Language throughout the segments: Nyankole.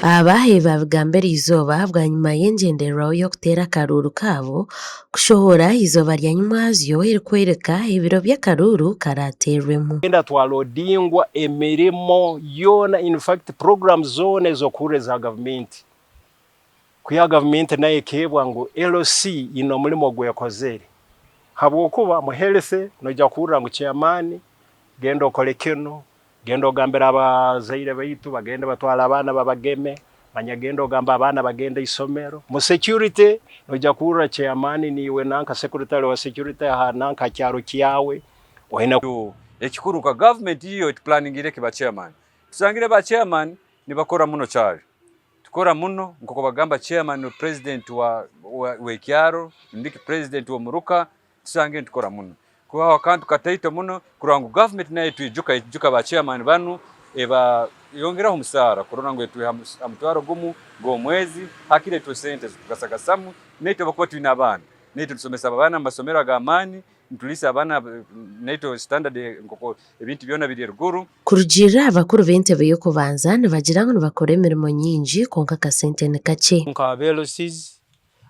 Aba ebi baabigamba eriizooba bwanyima y'engyendererwaho y'okuteera akaruuru kaabo kushohora eizooba rya nyimwazyo erikworeka ebiro by'akaruuru karaateerwemu. Genda twalodingwa emirimo yoona in fact programs zoona ezokuhurira eza gavumenti Kwiha gavumenti nayo ekeebwa ngu LC eine omurimo ogu ekozere habwokuba mu health noija kuhurra ngu chairman genda okole kinu, genda ogambire abazaire baitu bagende batwale abaana babageme, manya genda ogambe abaana bagende isomero. Mu security noija kuhurra chairman niiwe nanka secretary wa security aha nanka ha kyaro kyawe oine. Ekikuru nka gavumenti yo etuplaningire ki ba chairman? Tusangire ba chairman nibakora muno kyari. Tukora muno nk'oku bagamba chairman ni president wa w'ekyaro rundi president w'omuruka tusangire nitukora muno. Kubaho akantu kataito muno kurora ngu government nayo etwijuka etujuka ba chairman banu ebayongeraho omusaara kurora ngu etuha ha mutwaro gumu gw'omwezi hakire etuhe sente ezitugasagasamu naitwe abakuba twine abaana naitwe tusomesa abaana omu masomero ag'amaani nituliisa abaana naitwe standard nk'oku ebintu byona biri eruguru. Kurugiirira aha bakuru b'entebe y'okubanza nibagira ngu nibakora emirimo nyingi kwonka akasente ni kakye. Nka aba LCs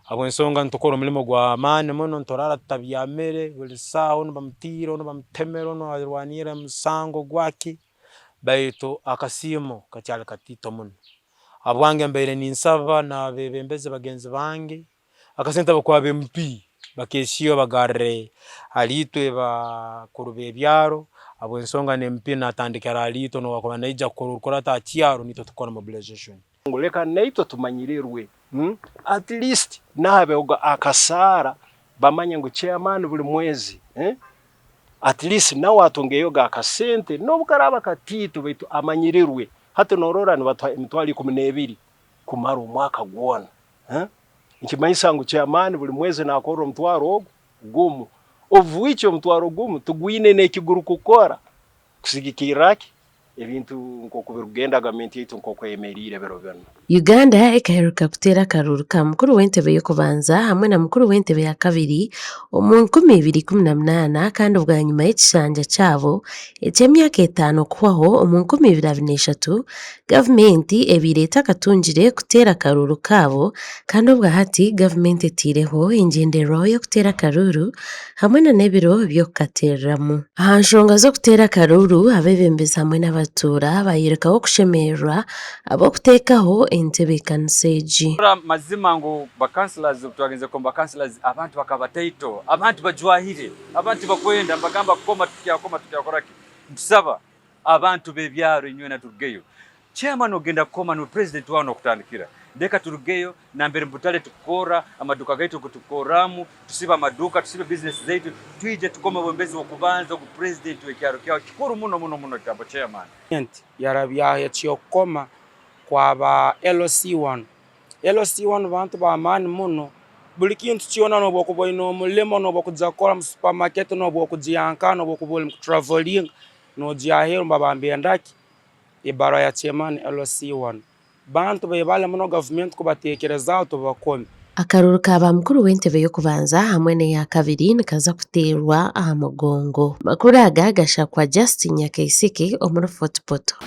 ahabw'ensonga nitukora omurimo gw'amaani muno nituraara tutabyamire buri saaha onu bamutiire onu bamutemire onu arwaniire omusango gwaki baitu akasiimo kakyari kataito muno. Habwange mbaire ninsaba n'abebembezi bagenzi bange Akasente abakuba ba MP bakesiiba bagarre hariitwe bakuru b'ebyaro habw'ensonga na MP natandikira hariitwe n'obu akuba naija kukora orukurata aha kyaro naitwe tukukora mobilization. Ngu leka naitwe tumanyirirwe at least nahabeho akasaara bamanye ngu chairman buri mwezi at least nawe atungeyoga akasente nobu karaaba kataito baitu amanyirirwe. Hati norora nibatuha emitwaro 12 kumara omwaka gwona. Nikimanyisa ngu chairman buri mwezi nakorra omutwaro ogu gumu. Of which omutwaro gumu tigwine n'eki gurikukora kusigikirra ki? Ebintu nk'oku birikugenda gavumenti yaitu nk'oku eyemeriire ebiro binu. Uganda ekaheruka kuteera akaruuru ka mukuru w'entebe y'okubanza hamwe na mukuru w'entebe ya kabiri omu 2018 kandi bwanyima y'ekishangya kyabo eky'emyaka etaano kuhwaho omu 2023, Gavumenti ebaire etakatungire kuteera akaruuru kaabo kandi obwahati gavumenti eteireho engyendererwaho y'okuteera akaruuru hamwe na n'ebiro by'okukateereramu. Aha nshonga z'okuteera akaruuru, abeebembezi hamwe n'abatuura bayorekaho okushemererwa ahabw'okuteekaho entebeekanisa egi. Mazima ngu ba councillors obu twagenzire kukoma ba councillors abantu bakaba bataito, abantu bajwahire, abantu tibakwenda nibagamba kukoma tukyakoma tukyakora ki, nitusaba Abantu b'ebyaro inywena turugeyo. Chairman ogenda kukoma niwe president wawe nokutandikira. Leka turugeyo nambere mubutale tukukorra, amaduka gaitu ogu tukukorramu, tusibe amaduka, tusibe business zaitu, twije tukome obwembezi bw'okubanza ogu president w'ekyaro kyawe. Kikuru muno muno muno ekigambo chairman. Gavumenti yarabyaho eky'okukoma kwa ba LC1. LC1 bantu b'amaani muno, buli kintu kyona n'obu okuba oine omulimo, n'obu okujya kukora mu supamaketi, n'obu okugya nkaha, n'obu okuba ori kuturavuringa, Nogya aheeru nibaba nibenda ki? Ebaruha ya chairman LC one. Bantu bebale muno gavumenti kubatekerezaho tubakome. Akaruuru ka ba mukuru w'entebe y'okubanza hamwe n'eyakabiri nikaza kuteerwa aha mugongo. Amakuru aga gashakwa Justine Nyakaisiki omuri Fort Portal.